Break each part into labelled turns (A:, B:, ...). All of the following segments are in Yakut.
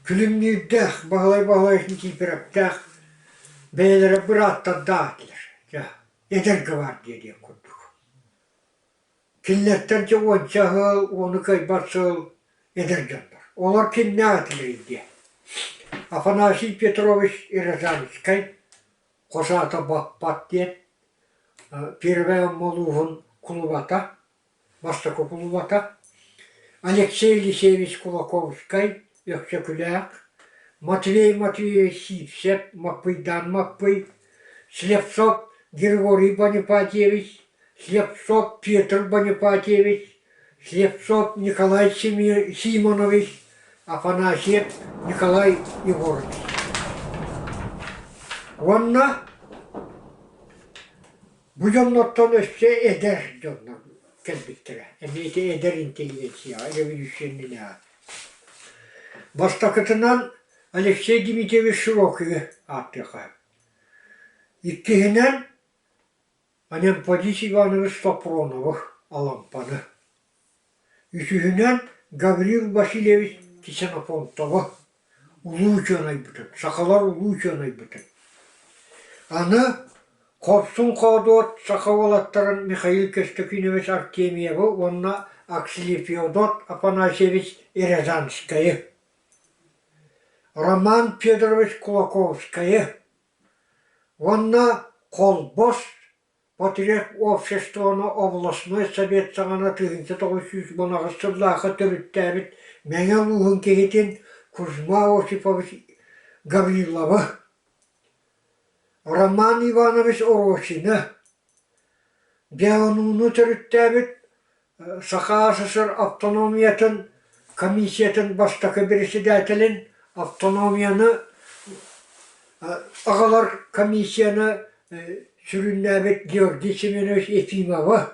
A: Күлүмнүүрдээх Баһылай Баһылаевич Никифоровтаах бэйэлэрэ бырааттардаах этилэр. Дьэ, эдэр гвардия диэн курдук. Кинилэртэн дьэ уонча сыл, уону кыайбат сыл эдэр дьоннор. Олор кимнээх этилэрий диэ. Афанасий Петрович Рязанскай хос аата Баппат диэн Первэй Амма улууһун кулубата, бастакы кулубата, Алексей Елисеевич Кулаковскай, Өксөкүлээх, Матвей Матвеевич Сивцев, Маппыйдаан Маппый, Слепцов Григорий Бонифатьевич, Слепцов Петр Бонифатьевич, Слепцов Николай Симонович, Афанасьев Николай Егорович. Уонна бу дьоннортон өссө эдэр дьоннор кэлбиттэрэ. Эмиэ ити эдэр интеллигенцияҕа, революционнай Бастакытынан Алексей Дмитриевич Широкийы ааттыахха. Иккиһинэн Анемподист Иванович Софроновы, Алампаны. Үсүһүнэн Гаврил Васильевич Ксенофонтовы, улуу учуонайбытын, сахалар улуу учуонайбытын. Аны хорсун-хоодуот саха уолаттарын Михаил Көстөкүүнэбис Артемьевы уонна Аксилифеодот Афанасьевич Рязанскайы, Роман Федорович Кулаковскайы Уонна Холбос потребобществоны областной совет саҕана 1918 сыллаахха төрүттээбит Мэҥэ улууһун киһитин Кузьма Осипович Гавриловы, Роман Иванович Оросины, ДНУ-ну төрүттээбит Саха СССР автономиятын комиссиятын бастакы председателин автономияны аҕалар комиссияны сүрүннээбит Георгий Семенович Ефимовы,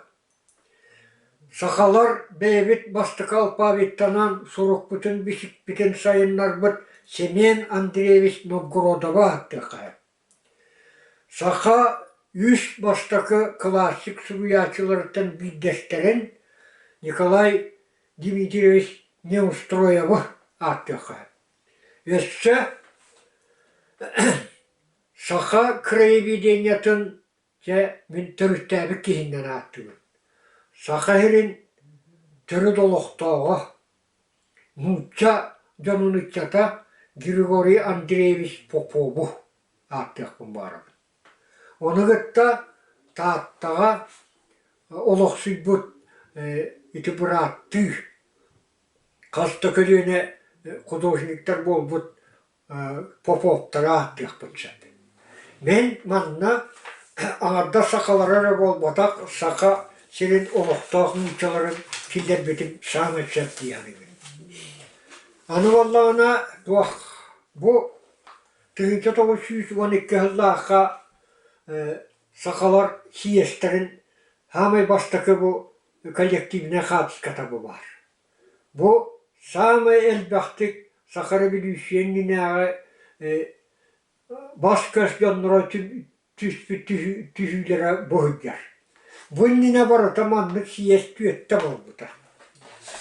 A: сахалар бэйэбит бастакы алфавиттанан сурукпутун-бичикпитин сайыннарбыт Семен Андреевич Новгородовы ааттыахха Саха үс бастакы классик суруйааччыларыттан биирдэстэрин Николай Дмитриевич Неустроевы ааттыахха Өссө саха краеведениетын дьэ мин төрүттээбит киһиннэн ааттыыбын. Саха сирин төрүт олохтооҕо, нуучча дьонун ыччата Григорий Андреевич Попову ааттыахпын баҕарабын. Ону кытта Тааттаҕа олохсуйбут ити бырааттыы хас да көлүөнэ художниктар буолбут Поповтары ааттыахпын сөп. Мин манна аҥардас сахалары эрэ буолбатах, Саха сирин олохтоох нууччаларын киллэрбитим саамай сөп дии саныыбын. Аны буоллаҕына туох бу 1912 сыллаахха сахалар съезтэрин саамай бастакы бу коллективнай хаартыската бу баар. Бу саамай элбэхтик саха революция иннинээҕи бас-көс дьонноро түспүт түһүүлэрэ бу сылдьар. Бу иннинэ барыта маннык съезд түөттэ буолбута.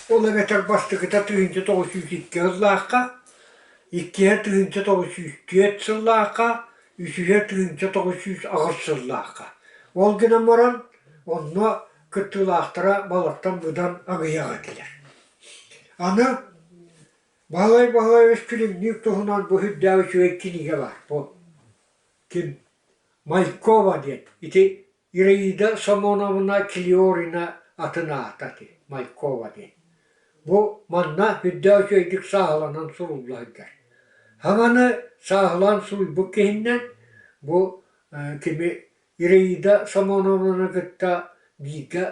A: Ол эбэтэр бастакыта 1902 сыллаахха, иккиһэ 1904 сыллаахха, үсүһэ 1908 сыллаахха. Ол гынан баран онно кыттыылаахтара балартан быдан аҕыйах этилэр. Аны Баһылай Баһылаевич Күлүмнүүр туһунан бу сүрдээх үчүгэй кинигэ баар. Бу ким Малькова диэн ити Ираида Самоновна Клиорина атын аата ити Малькова диэн. Бу манна сүрдээх үчүгэйдик сааһыланан сурулла сылдьар. Саҥаны сааһылаан суруйбут киһиннэн бу кими Ираида Самоновнаны кытта бииргэ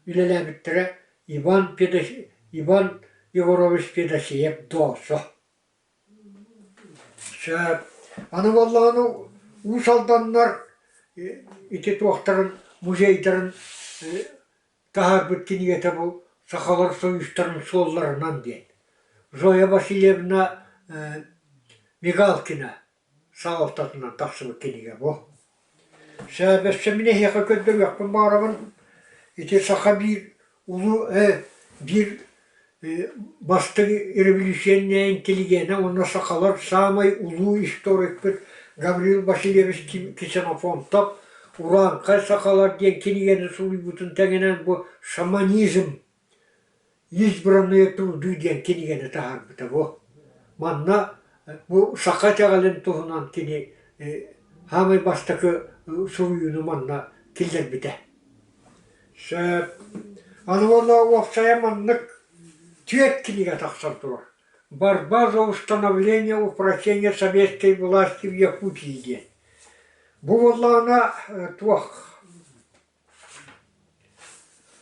A: үлэлээбиттэрэ Иван, Педос... Иван Егорович Федосеев Доосо. Сөп. Аны буоллаҕына Уус Алданнар ити туохтарын музейдарын таһаарбыт кинигэтэ бу Сахалар Союзтарын суолларынан диэн. Зоя Васильевна Мигалкина салалтатынан тахсыбыт кинигэ бу. Сээбэссэ мин эһиэхэ көрдөрүөхпүн баҕарабын. Ити саха биир улуу биир Бастыҥ революционнай интеллигенэ уонна сахалар саамай улуу историкпыт Гаврил Васильевич Ксенофонтов «Урааҥхай сахалар» диэн кинигэни суруйбутун тэҥинэн бу «Шаманизм. Избранные труды» диэн кинигэни таһаарбыта бу. Манна бу саха итэҕэлин туһунан кини саамай бастакы суруйууну манна киллэрбитэ. Сөп. Аны уонна уопсайа маннык түөрт кинигэ тахсан турар. «Борьба за установление упрочения советской власти в Якутии» диэн. Бу буоллаҕына туох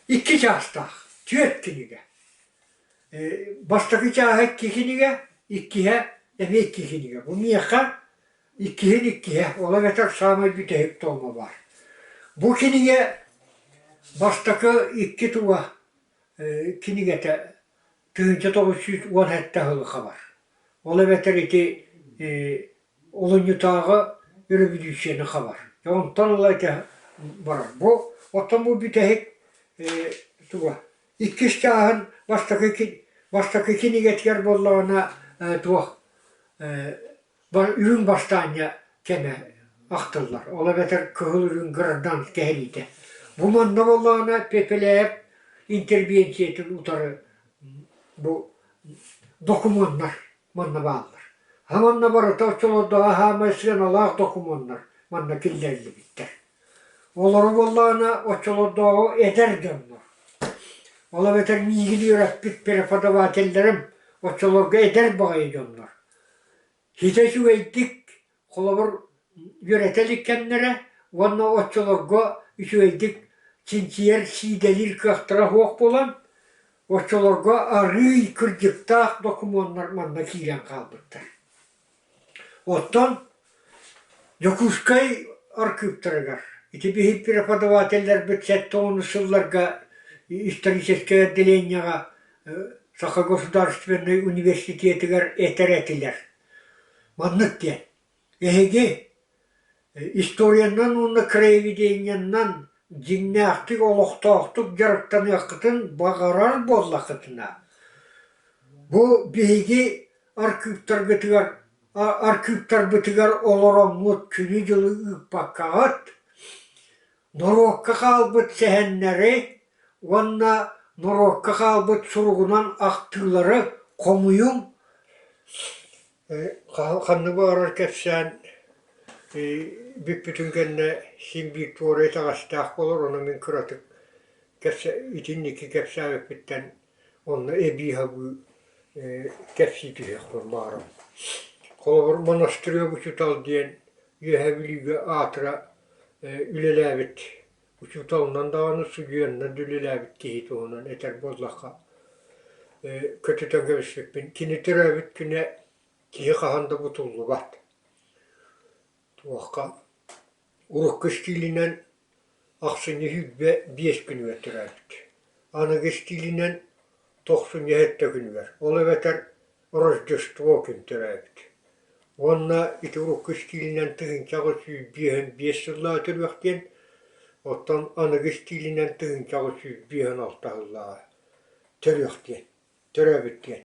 A: икки чаастаах, түөрт кинигэ. Бастакы чааһа икки кинигэ, иккиһэ эмиэ икки кинигэ. Бу миэхэ Иккиһин иккиһэ, ол эбэтэр саамай бүтэһик тома баар. Бу кинигэ бастакы икки тула кинигэтэ 1917 сылы хабар. Ол эбэтэр ити олунньутааҕы өрөбүлүүссүйэни хабар. Онтон ыла ити барар. Бу оттон бу бүтэһик туга иккис чааһын бастакы бастакы кинигэтигэр буоллаҕына туох Үрүҥ бастаанньа кэмэ ахтыллар, ол эбэтэр кыһыл үрүҥ граждан кэһэриитэ. Бу манна буоллаҕына Пепеляев интервенциятын утары бу докумуоннар манна бааллар. А манна барыта оччолордооҕу саамай сыаналаах докумуоннар манна киллэриллибиттэр. Олору буоллаҕына оччолордооҕу эдэр дьоннор, ол эбэтэр миигин үөрэппит преподавателлэрим оччолорго эдэр баҕайы дьоннор Ситэ үчүгэйдик, холобур, үөрэтэ илик кэмнэрэ уонна оччолорго үчүгэйдик чинчийэр, сиидэлиир кыахтара суох буолан, оччолорго арыый кырдьыктаах докумуоннар манна киирэн хаалбыттар. Оттон Дьокуускай архыыптарыгар ити биһиги преподавателлэрбит 70 сылларга историческай отделениеҕа Саха государственнай университетыгар этэр этилэр. Маннык диэн: эһиги историянан уонна краеведениенан дьиҥнээхтик олохтоохтук дьарыктаныаххытын баҕарар буоллаххытына, бу биһиги архыыптаргытыгар архыыптарбытыгар олороҥҥут күнү-дьылы ыыппаккаҕыт, Норуокка хаалбыт сэһэннэри уонна норуокка хаалбыт суругунан ахтыылары хомуйуҥ, ханнык баҕарар кэпсээн бүппүтүн кэннэ син биир туора итэҕэстээх буолар, ону мин кыратык итинники кэпсээбиппиттэн онно эбии-сабыы кэпсии түһүөхпүн баҕарабын. Холобур, Монастырев учуутал диэн Үөһээ Бүлүүгэ аатыра үлэлээбит учууталынан даҕаны, судьуйаннан да үлэлээбит киһи туһунан этэр буоллахха, көтүтэн кэбиспиппин. Кини төрөөбүт күнэ киһи хаһан да бутуллубат. Туохха урукку истиилинэн ахсынньы 25 күнүгэр төрөөбүт. Аныгы истиилинэн тохсунньу сэттэ күнүгэр. Ол эбэтэр Рождество күн төрөөбүт. Уонна ити урукку истиилинэн 1855 сыллааҕы төрүөх диэн, оттон аныгы истиилинэн 1856 сыллааҕы төрүөх диэн, төрөөбүт диэн.